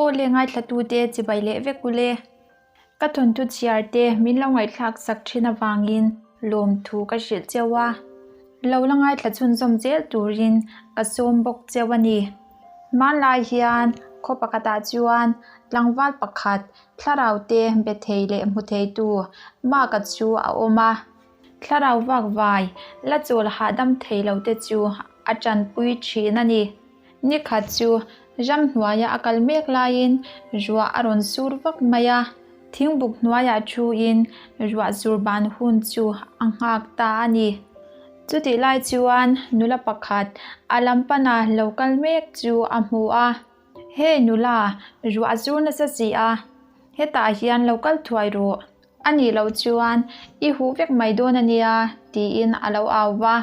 Aw le ngaithlatute chibai leh vek ule. Ka thawnthu chhiar te min lo ngaihthlak sak thin avangin lawmthu ka hrilh cheu a. Lo la ngaithla chhunzawm zel turin ka sawm bawk cheu a ni. Hmanlai hian khaw pakhatah chuan tlangval pakhat thlarau te be thei leh hmu theitu Maka chu a awm a. Thlarau vak vai la chawl hahdam thei lo te chu a tanpui thin a ni. Ni khat chu ramhnuaia a kal mek laiin ruah a rawn sur vak mai a, thingbuk hnuaiah thuin ruah sur ban hun chu a nghak ta a ni. Chutih lai chuan nula pakhat a lam pana lo kal mek chu a hmu a, Hey nula, ruah a sur nasa si a, hetah hian lo kal thuai rawh, a nih loh chuan i huh vek mai dawn a nia, tiin a lo au va.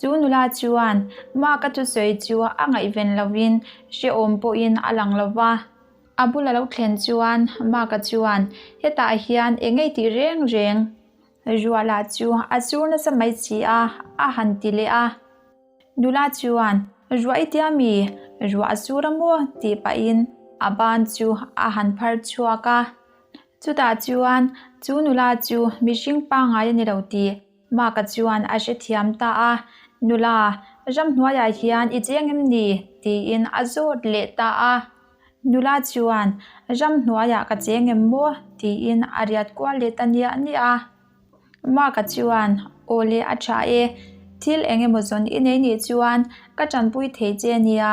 Chu nula chuan Mark-a thusawi chu a ngaihven lovin hrehawm pawhin a lang lo va. A bula lo thlen chuan Mark-a chuan, Hetah hian eng ngei tih reng reng Ruahlah chu a sur nasa mai si a, a han ti leh a. Nula chuan, Ruah i tia mi? Ruah a sur a maw? tih pahin a ban chu a han phar chhuak a. Chutah chuan chu nula chu mihring pangngai a ni lo tih Mark-a chuan a hrethiam ta a, Nula, ramhnuaiah hian i cheng em ni? tiin a zawt leh ta a. Nula chuan, Ramhnuaiah ka cheng em maw? tiin a riat kual leh ta niah niah a. Mark-a chuan, Aw le, a tha e. Thil eng emaw zawn i nei nih chuan ka tanpui thei che nia,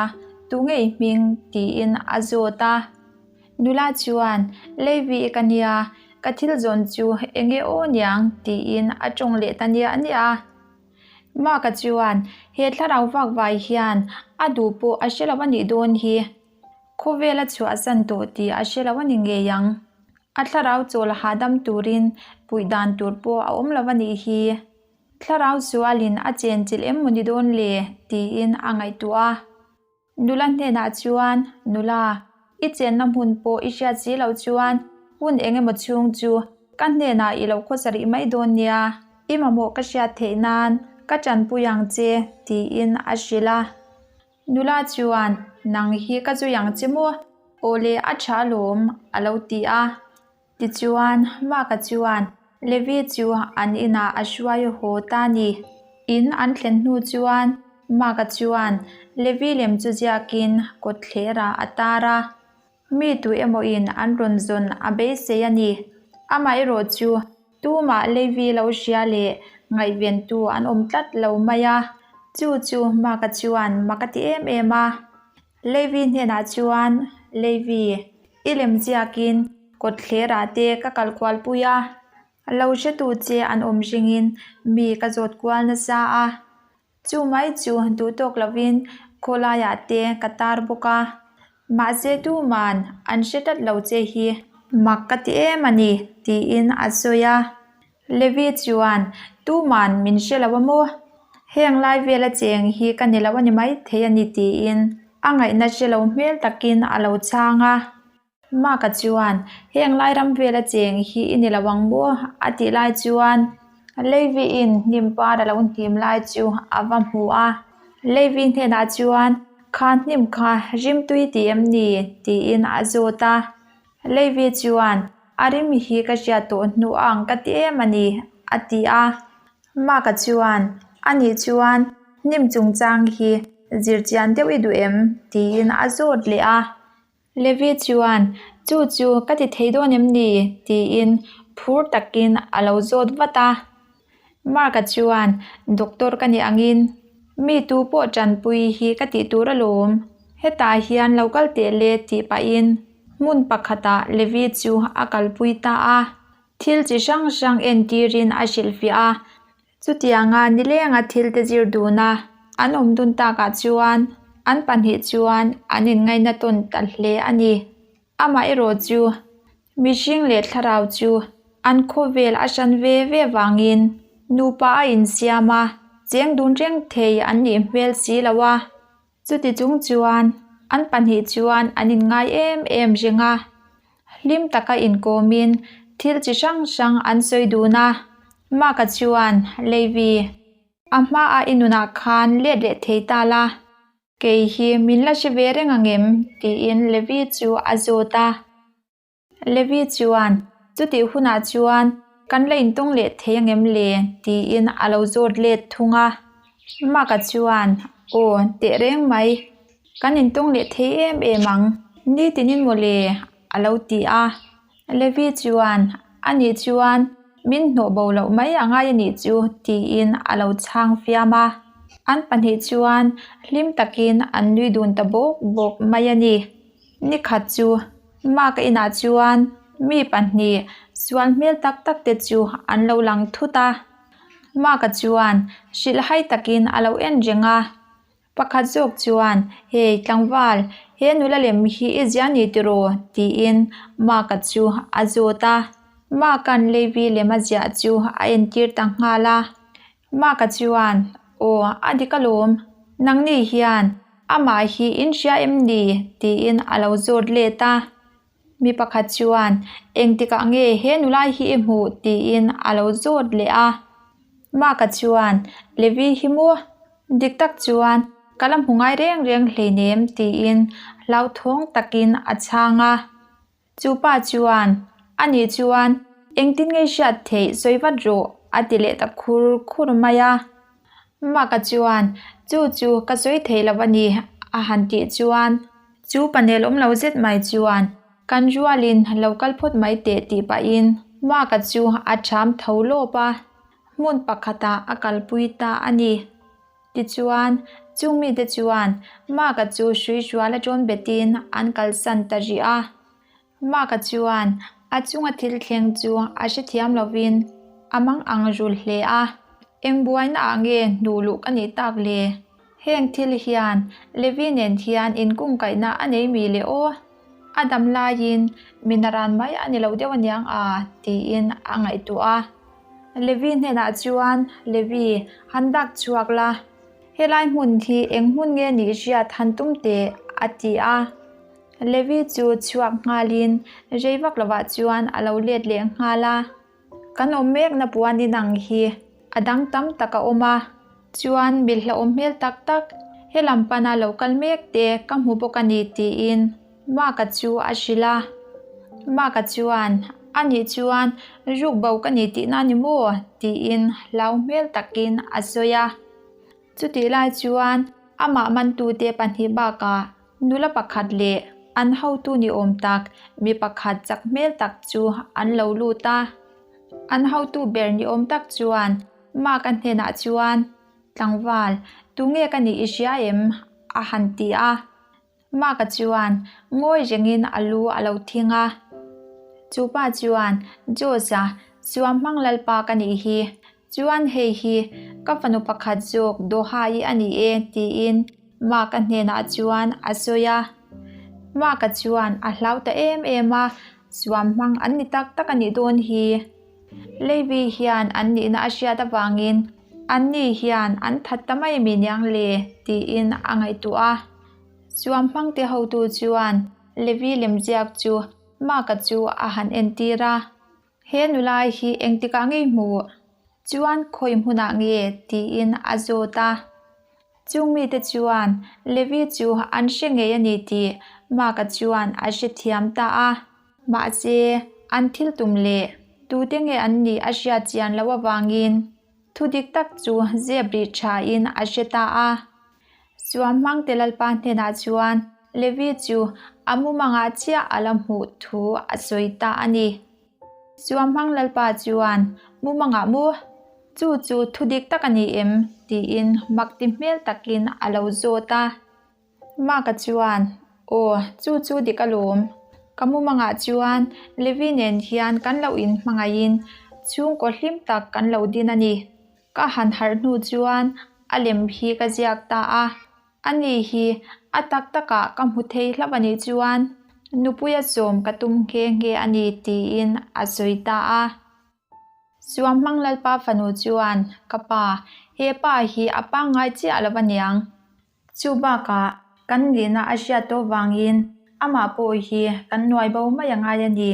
tu nge i hming? tiin a zawt a. Nula chuan, Levi i ka nia, ka thil zawn chu eng nge aw niang? tiin a tawng leh ta niah niah a. Mark-a chuan, He thlarau vak vai hian a duh pawh a hre lo a nih dawn hi. Khawvel a chhuahsan tawh tih a hre lo a ni ngei ang. A thlarau chawl hahdam turin puih dan tur pawh a awm lo a nih hi. Thlarau sualin a chenchilh em maw ni dawn le? tiin a ngaihtuah a. Nula hnenah chuan, Nula, i chenna hmun pawh i hriat si loh chuan hun eng emaw chhung chu ka hnenah i lo khawsa rih mai dawn nia, i mamawh ka hriat theih nan ka tanpui ang che, tiin a hrilh a. Nula chuan, Nang hi ka zui ang che maw? Aw le, a tha alawm, a lo ti a. Tichuan, Mark-a chuan Levi chu an inah a hruai haw ta a ni. In an thlen hnu chuan Mark-a chuan Levi lem chu ziakin kawtthlerah a tar a. Mi tu emawin an rawn zawn a beisei a ni. Amaherawh chu tumah Levi lo hria leh ngaihventu an awm tlat lo mai a. Chu chu Mark-a chuan mak a ti em em a. Levi hnenah chuan, Levi, i lem ziakin kawtthlerah te ka kal kual pui a, lo hretu che an awm ringin mi ka zawt kual nasa a. Chu mai chu duhtawk lovin khawlaiah te ka tar bawk a, mahse tuman an hre tlat lo che hi mak ka ti em a ni, tiin a sawi a. Levi chuan, Tuman min hre lo a maw? Heng lai vela cheng hi ka ni lo a ni maithei a ni tiin a ngaihna hre lo hmel takin a lo chhang a. Mark-a chuan, Heng lai ram vela cheng hi i ni lo ang maw? a tih lai chuan Levi-in hnim par a lo hnim lai chu a va hmu a. Levi hnenah chuan, Kha hnim kha rimtui ti em ni? tiin a zawt a. Levi chuan, A rim hi ka hriat tawh hnu ang ka ti em a ni, a ti a. Mark-a chuan, A nih chuan, hnim chungchang hi zirchian deuh i duh em? tiin a zawt leh a. Levi chuan, Chu chu ka ti thei dawn em ni? tiin phur takin a lo zawt vat a. Mark-a chuan, Doctor ka nih angin mi tu pawh tanpui hi ka tih tur alawm. Hetah hian lo kal teh le tih pahin hmun pakhatah Levi chu a kalpui ta a. Thil chi hrang hrang entirin a hrilhfiah a. Chutianga nilenga thil te zir duna an awm dun takah chuan an pahnih chuan an inngaina tawn ta hle a ni. Amaherawh chu mihring leh thlarau chu an khawvel a hran ve ve vangin nupa a insiam a, cheng dun reng thei an nih hmel si lo a. Chuti chung chuan an pahnih chuan an inngai em em reng a, hlim taka inkawmin thil chi hrang hrang an sawi dun a. Mark-a chuan, Levi, a hmaa i nunah khan let leh thei ta la. Kei hi min la hre ve reng ang em? tiin Levi chu a zawt a. Levi chuan, Chutih hunah chuan kan la intawng leh thei ang em le? tiin a lo zawt let thung a. Mark-a chuan, Aw, teh reng mai. Kan intawng leh thei em em ang. Nitinin maw le? a lo ti a. Levi chuan, Ani chuan min hnawh bo loh mai a ngai a nih chu, tiin a lo chhang fiam a. An pahnih chuan hlim takin an nui dun ta bawk bawk mai a ni. Ni khat chu Mark-a inah chuan mi pahnih sual hmel tak tak te chu an lo lang thut a. Mark-a chuan hrilhhai takin a lo en reng a. Pakhat zawk chuan, Hey, tlangval, he nula lem hi i zia ni tiraw? tiin Mark-a chu a zawt a. Mark-a'n Levi lem a ziah chu a entir ta nghal a. Mark-a chuan, Aw, a dik alawm. Nangni hian amah hi in hria em ni? tiin a lo zawt let a. Mi pakhat chuan, Engtikah nge he nulai hi i hmuh? tiin a lo zawt leh a. Mark-a chuan, Levi hi maw? Dik tak chuan, Ka la hmu ngai reng reng hleinem tiin hlauthawng takin a chhang a. Chu pa chuan, Ani chuan, Engtin nge hriat theih sawi vat rawh a ti leh ta khur khur mai a. Mark-a chuan, Chu chu ka sawi thei lo a ni a han tih chuan chu panel awm lo zet mai chuan kan rualin lo kal phawt mai teh tih pahin Mark-a chu a ṭham tho lawp a, hmun pakhatah a kalpui ta a ni. Tichuan, chung mite chuan Mark-a chu hrui hrual a ṭawn betin an kalsan ta rih a. Mark-a chuan a chunga thil thleng chu a hrethiam lovin a mang ang rul hle a, Eng buaina ah nge hnuh luh ka nih tak le? Heng thil hian Levi nen hian inkungkaihna a nei mi le aw? A dam laiin mi naran mai a ni lo deuh aniang a? tiin a ngaihtuah a. Levi hnenah chuan, Levi, han dak chhuak la. Helai hmun hi eng hmun nge nih hriat han tum teh, a ti a. Levi chu chhuak nghalin rei vak lovah chuan a lo let leh nghal a. Kan awm mekna puan inang hi a dang tam tak a awm a, chuan mi hlauhawm hmel tak tak he lam pana lo kal mek te ka hmu bawk a ni tiin Mark-a chu a hrilh a. Mark-a chuan, Anih chuan ruk bo ka ni tihna a ni maw? tiin hlau hmel takin a sawi a. Chutih lai chuan amah mantute pahnih bakah nula pakhat leh an hotu ni awm tak mi pakhat chak hmel tak chu an lo lut a. An hotu ber ni awm tak chuan Mark-a hnenah chuan, Tlangval, tunge ka nih i hria em? a han ti a. Mark-a chuan ngawi rengin a lu a lo thing a. Chu pa chuan, Josh-a, suam hmang lalpa ka nih hi. Chuan hei hi ka fanu pakhat zawk Doha-i a ni e, tiin Mark-a hnenah chuan a sawi a. Mark-a chuan a hlau ta em em a, suam hmang an ni tak tak a nih dawn hi. Levi hian an nihna a hriat avangin anni hian an that ta mai mi niang le, tiin a ngaihtuah a. Suam hmangte hotu chuan Levi lemziak chu Mark-a chu a han entir a. He nulai hi engtikah ngei hmuh? Chuan khawi hmunah nge? tiin a zawt a. Chung mite chuan Levi chu an hre ngei a ni tih Mark-a chuan a hrethiam ta a. Mahse, an thil tum leh tute nge an nih a hriat chian loh avangin thu dik tak chu zep rih thain a hre ta a. Suam hmangte Lalpa hnenah chuan Levi chu a mumangah chiah a la hmuh thu a sawi ta a ni. Suam hmang Lalpa chuan, Mumangah mu? Chu chu thu dik tak a ni em? tiin mak ti hmel takin a lo zawt a. Mark-a chuan, Aw, chu chu dik alawm. Ka mumangah chuan Levi nen hian kan lo inhmangaihin chhungkaw hlim tak kan lo din a ni. Ka han harh hnu chuan a lem hi ka ziak ta a, ani hi a tak takah ka hmu thei hlauh a nih chuan nupuia sawm ka tum nghe nghe a ni tiin a sawi ta a. Suam hmang Lalpa fanu chuan, Ka pa, he pa hi a pangngai chiah lo aniang. Chu bakah kan nihna a hriat tawh vangin amah pawh hi kan nuai bo mai a ngai a ni,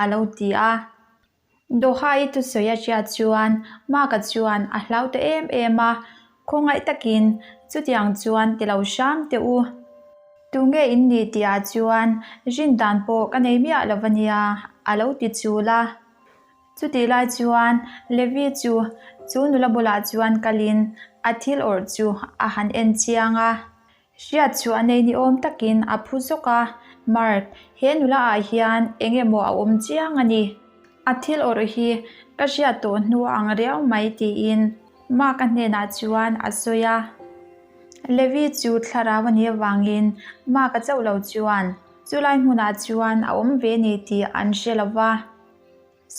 a lo ti a. Doha-i thusawi a hriat chuan Mark-a chuan a hlau ta em em a, khawngaih takin Chutiang chuan ti lo hram teh u. Tunge in nih tih ah chuan rin dan pawh ka nei miah lo ania, a lo ti chul a. Chutih lai chuan Levi chu chu nula bulah chuan kalin a thil awrh chu a han en chiang a. Hriat chu a nei ni awm takin a phu zawk a, Mark, he nula ah hian eng emaw a awm chiang a ni. A thil awrh hi ka hriat tawh hnu a ang riau mai tiin Mark-a hnenah chuan a sawi a. Levi chu thlarau a nih avangin Mark-a chauh lo chuan chulai hmunah chuan a awm ve ni tih an hre lo va.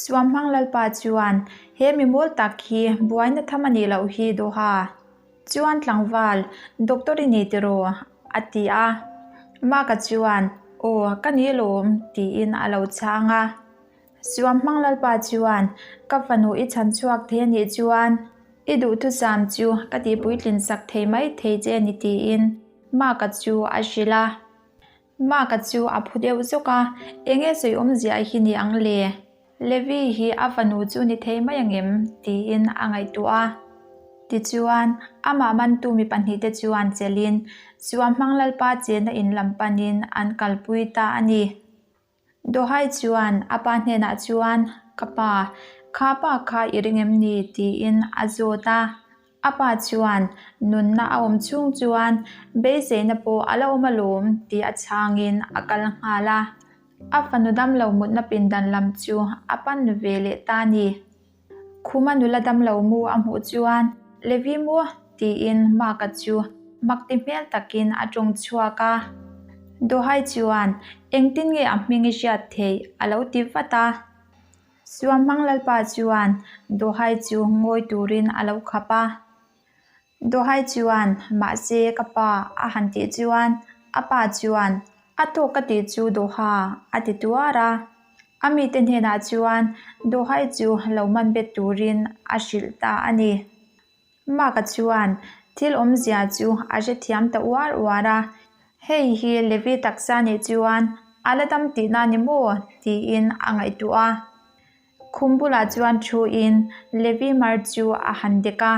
Suamhmang Lalpa chuan, He mi mawl tak hi buaina tham a nih loh hi Doha chuan tlangval doctor i ni tiraw? a ti a. Maka chuan, Aw, ka ni lawm, tiin a lo chhang a. Suamhmang Lalpa chuan, Ka fanu i chhan chhuak thei a nih chuan i duhthusam chu ka tihpuitlin sak thei mai thei che a ni tiin Maka chu a hrilh a. Mark-a chu a phu deuh zawk a, Enge sawi awmzia hi ni ang le? Levi hi a fanu chu ni thei mai angem? tiin a ngaihtuah a. Tichuan, amah mantu mi pahnihte chuan chelhin Suamhmang Lalpa chenna in lam panin an kalpui ta a ni. Dohai chuan a pa hnenah chuan, Ka pa, kha pa kha i ring em ni? tiin a zawt a. A pa chuan, Nunna a awm chhung chuan beiseina pawh a la awm alawm tih a chhangin a kal nghal a. A fanu damlo mutna pindan lam chu a pan ve leh ta a ni. Khuma nula damlo mu a hmuh chuan, Levi mu? tiin Mark-a chu mak ti hmel takin a tawng chhuak a. Dohai chuan, Engtin nge a hming i hriat theih? a lo ti vat a. Suamhmang Lalpa chuan Dohai chu ngawi turin a lo khap a. Dohai chuan, Mahse, ka pa, a han tih chuan a pa chuan, A tawk ka tih chu Doha, a ti tuar a. A mite hnenah chuan Dohai chu lo man bet turin a hrilh ta a ni. Mark-a chuan thil awmzia chu a hrethiam ta uar uar a, Hei hi Levi taksa nih chuan a la dam tihna ni maw? tiin a ngaihtuah a. Khum bulah chuan thuin Levi mar chu a han dek a,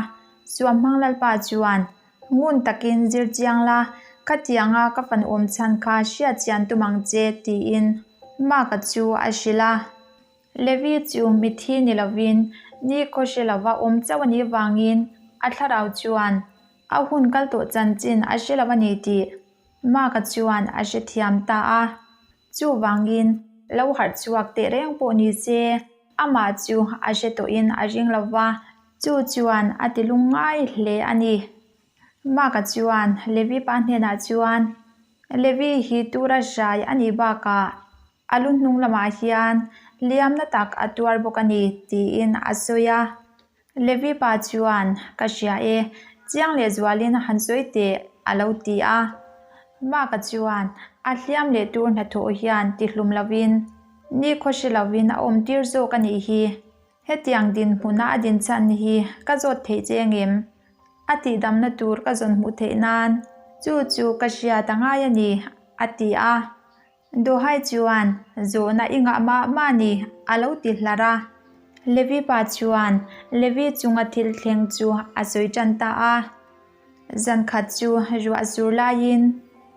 Suamhmang Lalpa chuan, Ngun takin zir chiang la, khatianga ka fanu awm chhan kha hriat chian tum ang che, tiin Mark-a chu a hrilh a. Levi chu mithi ni lovin ni khaw hre lova awm chauh a nih vangin a thlarau chuan a hun kal tawh chanchin a hre lo a ni tih Mark-a chuan a hrethiam ta a. Chuvangin, lo harh chhuak teh reng pawh ni se, amah chu a hre tawhin a ring lo va, chu chuan a ti lungngai hle a ni. Mark-a chuan Levi pa hnenah chuan, Levi hi tura hrai a nih bakah a lu hnung lamah hian liamna tak a tuar bawk a ni, tiin a sawi a. Levi pa chuan, Ka hria e, chiang leh zualin han sawi teh, a lo ti a. Mark-a chuan, A hliam leh tur hnathawh hian ti hlum lovin, ni khaw hre lovin a awm tir zawk a nih hi. Hetiang dinhmuna a din chhan hi ka zawt theih che engem? A tihdamna tur ka zawn hmuh theih nan chu chu ka hriat a ngai a ni, a ti a. Dohai chuan, Zawhna i ngah mah mah ni, a lo ti hlar a. Levi pa chuan Levi chunga thil thleng chu a sawi tan ta a. Zan khat chu ruah sur laiin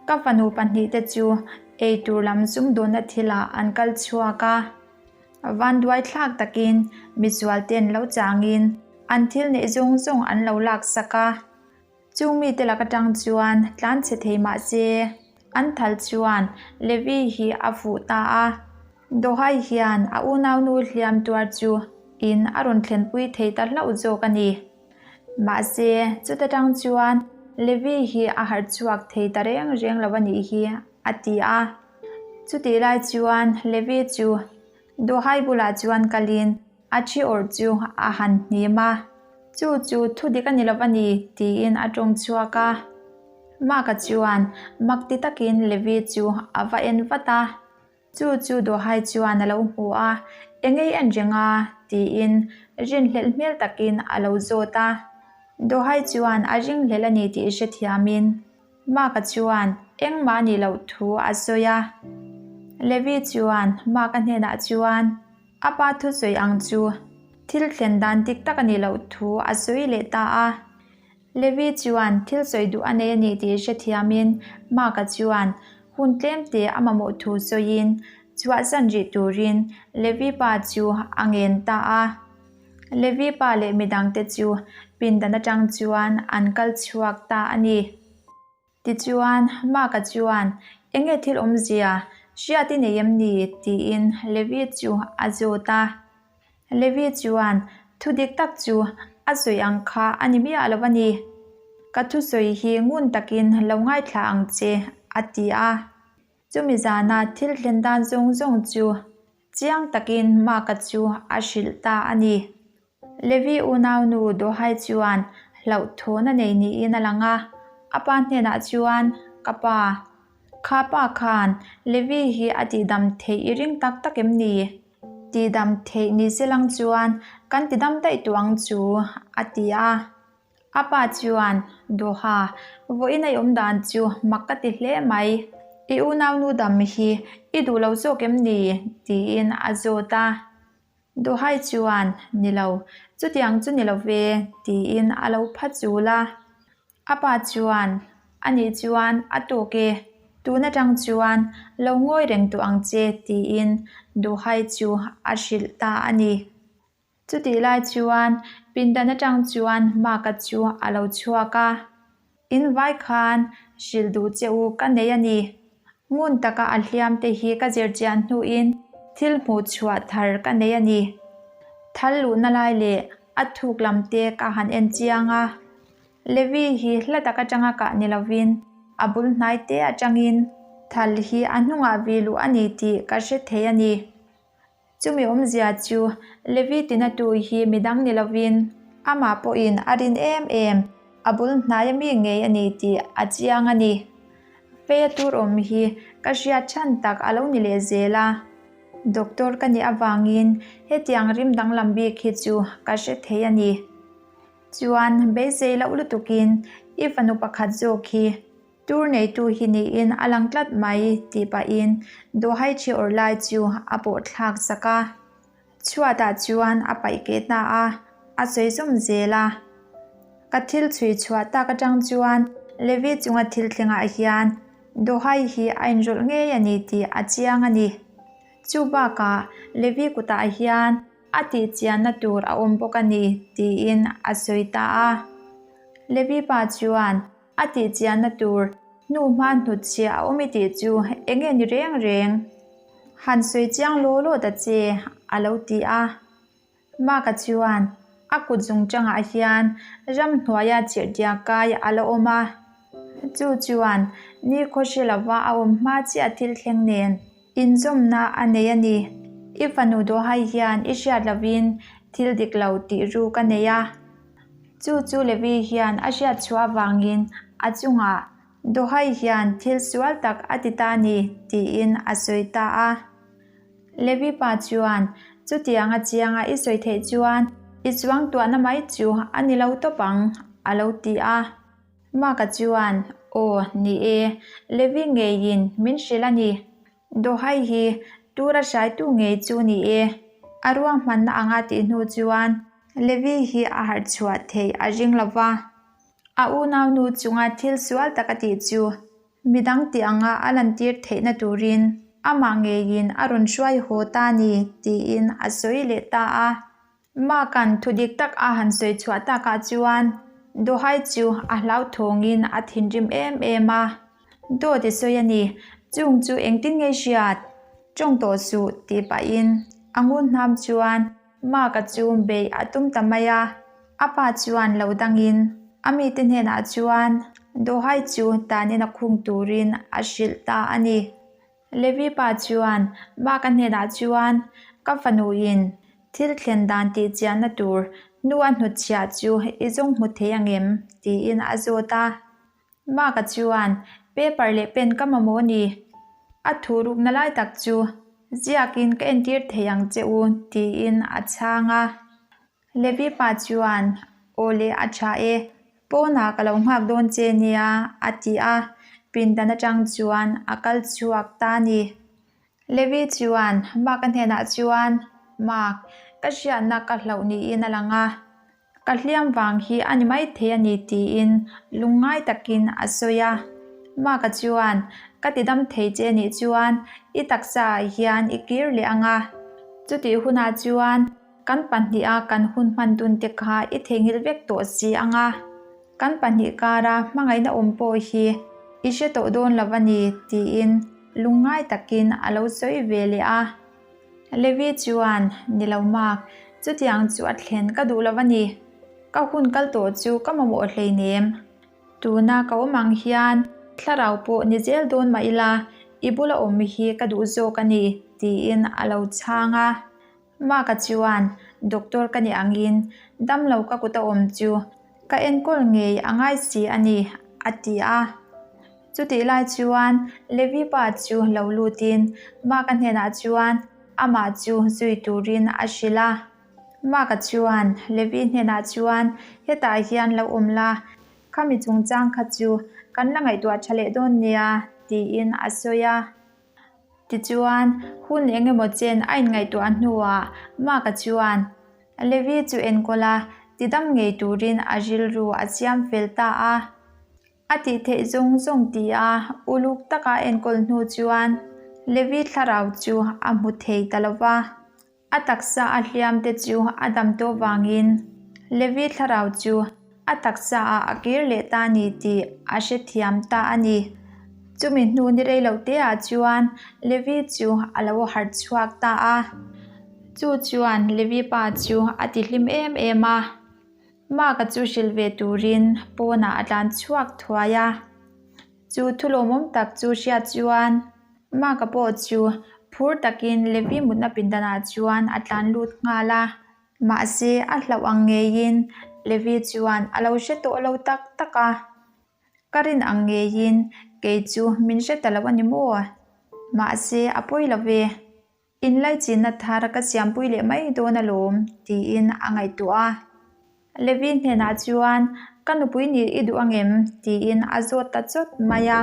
ka fanu pahnihte chu eitur lam sumdawnna thilah an kal chhuak a. Vanduai thlak takin misualten lo changin an thil neih zawng zawng an lo laksak a. Chung mite lak atang chuan tlan chhe thei mah se, an thal chuan Levi hi a fuh ta a. Dohai hian a unaunu hliam tuar chu in a rawn thlenpui thei ta hlauh zawk a ni. Mahse, chuta tang chuan Levi hi a harh chhuak thei ta reng reng lo a nih hi, a ti a. Chutih lai chuan Levi chu Dohai bulah chuan kalin A thi awrh chu a han hnim a, Chu chu thu dik a ni lo a ni, tiin a tawng chhuak a. Mark-a chuan mak ti takin Levi chu a va en vat a. Chu chu Dohai chuan a lo hmu a, Engei en reng a? tiin rinhlelh hmel takin a lo zawt a. Dohai chuan a ringhlelh a ni tih hrethiamin Mark-a chuan engmah a nih loh thu a sawi a. Levi chuan Mark-a hnenah chuan, A pa thusawi ang chu thil thlen dan dik tak a nih loh thu a sawi leh ta a. Levi chuan thil sawi duh a nei a ni tih hrethiamin Mark-a chuan hun tlem te a mamawh thu sawiin chhuahsan rih turin Levi pa chu a ngen ta a. Levi pa leh midangte chu pindan atang chuan an kal chhuak ta a ni. Tichuan, Mark-a chuan, Enge thil awmzia hriat i nei em ni? tiin Levi chu a zawt a. Levi chuan, Thu dik tak chu a sawi ang kha a ni miah lo a ni. Ka thusawi hi ngun takin lo ngaithla ang che, a ti a. Chumi zana thil thlen dan zawng zawng chu chiang takin Mark-a chu a hrilh ta a ni. Levi unaunu Dohai chuan hlauhthawn a nei niin a lang a, a pa hnenah chuan, Ka pa, kha pa khan Levi hi a tihdam theih i ring tak tak em ni? Tihdam theih ni se lang chuan kan tidam daih tawh ang chu, a ti a. A pa chuan, Doha, vawiin a i awm dan chu mak ka ti hle mai. I unaunu dam hi i duh lo zawk em ni? tiin a zawt a. Duhai chuan, Ni lo, chutiang chu ni lo ve, tiin a lo pha chul a. A pa chuan, A nih chuan a tawk e, tun atang chuan lo ngawi reng tawh ang che, tiin Duhai chu a hrilh ta a ni. Chutih lai chuan pindan atang chuan Mark-a chu a lo chhuak a. In vai khan hrilh duh che u ka nei a ni. Ngun taka a hliam te hi ka zir chian hnuin thil hmuh chhuah thar ka nei a ni. Thal luhna lai leh a thuk lam te ka han en chiang a. Levi hi hla tak atanga kah ni lovin a bul hnai te atangin thal hi a hnungah vi luh a ni tih ka hre thei a ni. Chumi awmzia chu Levi tinatu hi midang ni lovin amah pawhin a rin em em, a bul hnaia mi ngei a ni tih a chiang a ni. Feia tur awm hi ka hriat chhan tak a lo ni leh zel a. Doctor ka nih avangin hetiang rim danglam bik hi chu ka hre thei a ni. Chuan beisei loh lutukin i fanu pakhat zawk hi Tur neitu hi niin a lang tlat mai tih pahin dawhai thi awrh lai chu a pawh thlak sak a. Chhuatah chuan a paih keh ta a, a sawi zawm zel a. Ka thil chhui chhuah tak atang chuan Levi chunga thil thlengah hian dawhai hi a inrawlh ngei a ni tih a chiang a ni. Chu bakah Levi kutah hian a tih chianna tur a awm bawk a ni tiin a sawi ta a. Levi pa chuan A tih chianna tur hnu hma hnut chhia a awm i tih chu eng nge ni reng reng? Han sawi chiang law law ta che, a lo ti a. Mark-a chuan a kut zung changah hian ramhnuaia chirhdiak kai a la awm a. Chu chuan nikhaw hre lova a awm hma chiah thil thleng nen inzawmna a nei a ni. I fanu dawhai hian i hriat lovin thil dik lo tih ruk a nei a. Chu chu Levi hian a hriat chhuah avangin a chungah Dohai hian thil sual tak a ti ta ni tiin a sawi ta a. Levi pa chuan, Chutiang a chianga i sawi theih chuan i chuang tuahna mai chu a ni lo tawp ang, a lo ti a. Mark-a chuan, Aw, ni e, Levi ngeiin min hrilh a ni. Dohai hi tura hraitu ngei chu ni e. A ruahmanna anga tih hnu chuan Levi hi a harh chhuah theih a ring lo va. A unaunu chunga thil sual tak a tih chu midang tih anga a lantir theihna turin amah ngeiin a rawn hruai haw ta ni tiin a sawi leh ta a. Mark-a'n thu dik tak a han sawi chhuah takah chuan Dohai chu a hlauthawngin a thinrim em em a. Dawt i sawi a ni, chung chu engtin nge hriat? Tawng tawh suh tih pahin a ngun hnam chuan Mark-a chu beih a tum ta mai a. A pa chuan lo dangin a mite hnenah chuan Dohai chu tanin a khung turin a hrilh ta a ni. Levi pa chuan Mark-a hnenah chuan, Ka fanuin thil thlen dan tih chianna tur hnu a hnutchhiah chu i zawng hmu thei ang em? tiin a zawt a. Mark-a chuan, Paper leh pen ka mamawh ni. A thu rukna lai tak chu ziakin ka entir thei ang che u, tiin a chhang a. Levi pa chuan, Aw le, a tha e. Pawnah ka lo nghak dawn che nia, a ti a. Pindan atang chuan a kal chhuak ta a ni. Levi chuan Mark-a hnenah chuan, Mark, ka hriatna ka hlauh niin a lang a. Ka hliam vang hi a ni maithei a ni tiin lungngai takin a sawi a. Maka chuan, Ka ti dam thei che nih chuan i taksa ah hian i kir leh ang a. Chutih hunah chuan kan pahniha kan hun hman dun te kha i theihnghilh vek tawh si ang a. Kan pahnih kara hmangaihna awm pawh hi i hre tawh dawn lo a ni tiin lungngai takin a lo sawi ve leh a. Levi chuan, Ni lo mak, chutiang chu a thlen ka duh lo a ni. Ka hun kal tawh chu ka mamawh hleinem. Tuna ka awm ang hian thlarau pawh ni zel dawn mah ila, i bula awm hi ka duh zawk a ni, tiin a lo chhang a. Maka chuan, Doctor ka nih angin damlo ka kut a awm chu ka enkawl ngei a ngai si a ni, a ti a. Chutih lai chuan Levi pa chu lo lutin Maka hnenah chuan amah chu zui turin a hrilh a. Maka chuan Levi hnenah chuan, Hetah hian lo awm la, khami chungchang kha chu kan la ngaihtuah tha leh dawn nia, tiin a sawi a. Tichuan, hun eng emaw chen a inngaihtuah hnuah Maka chuan Levi chu enkawl a, tidam ngei turin a rilru a siam fel ta a. A tih theih zawng zawng ti a uluk taka enkawl hnu chuan Levi thlarau chu a hmu thei ta lo va. A taksa a hliam te chu a dam tawh vangin Levi thlarau chu a taksa ah a kir leh ta ni tih a hrethiam ta a ni. Chumi hnu ni rei lo te ah chuan Levi chu a lo harh chhuak ta a. Chu chuan Levi pa chu a ti hlim em em a. Mark-a chu hrilh ve turin pawnah a tlan chhuak thuai a. Chu thulawmawm tak chu hriat chuan Mark-a pawh chu phur takin Levi mutna pindanah chuan a tlan lut nghal a. Mahse, a hlauh ang ngeiin Levi chuan a lo hre tawh lo tak tak a. Ka rin ang ngeiin kei chu min hre ta lo a ni maw? Mahse, a pawi lo ve. Inlaichinna thar ka siampui leh mai dawn alawm, tiin a ngaihtuah a. Levi hnenah chuan, Ka nupui nih i duh angem? tiin a zawt ta chawt mai a.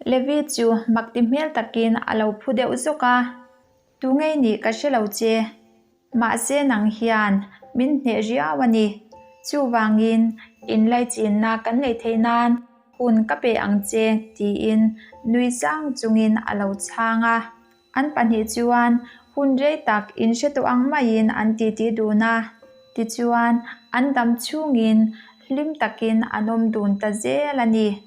Levi chu mak ti hmel takin a lo phu deuh zawk a, Tu ngei nih ka hre lo che. Mahse nang hian min hneh riau a ni. Chuvangin inlaichinna kan neih theih nan hun ka pe ang che, tiin nui sang chungin a lo chhang a. An pahnih chuan hun rei tak in hre tawh ang maiin an titi dun a, tichuan an dam chhungin hlim takin an awm dun ta zel a ni.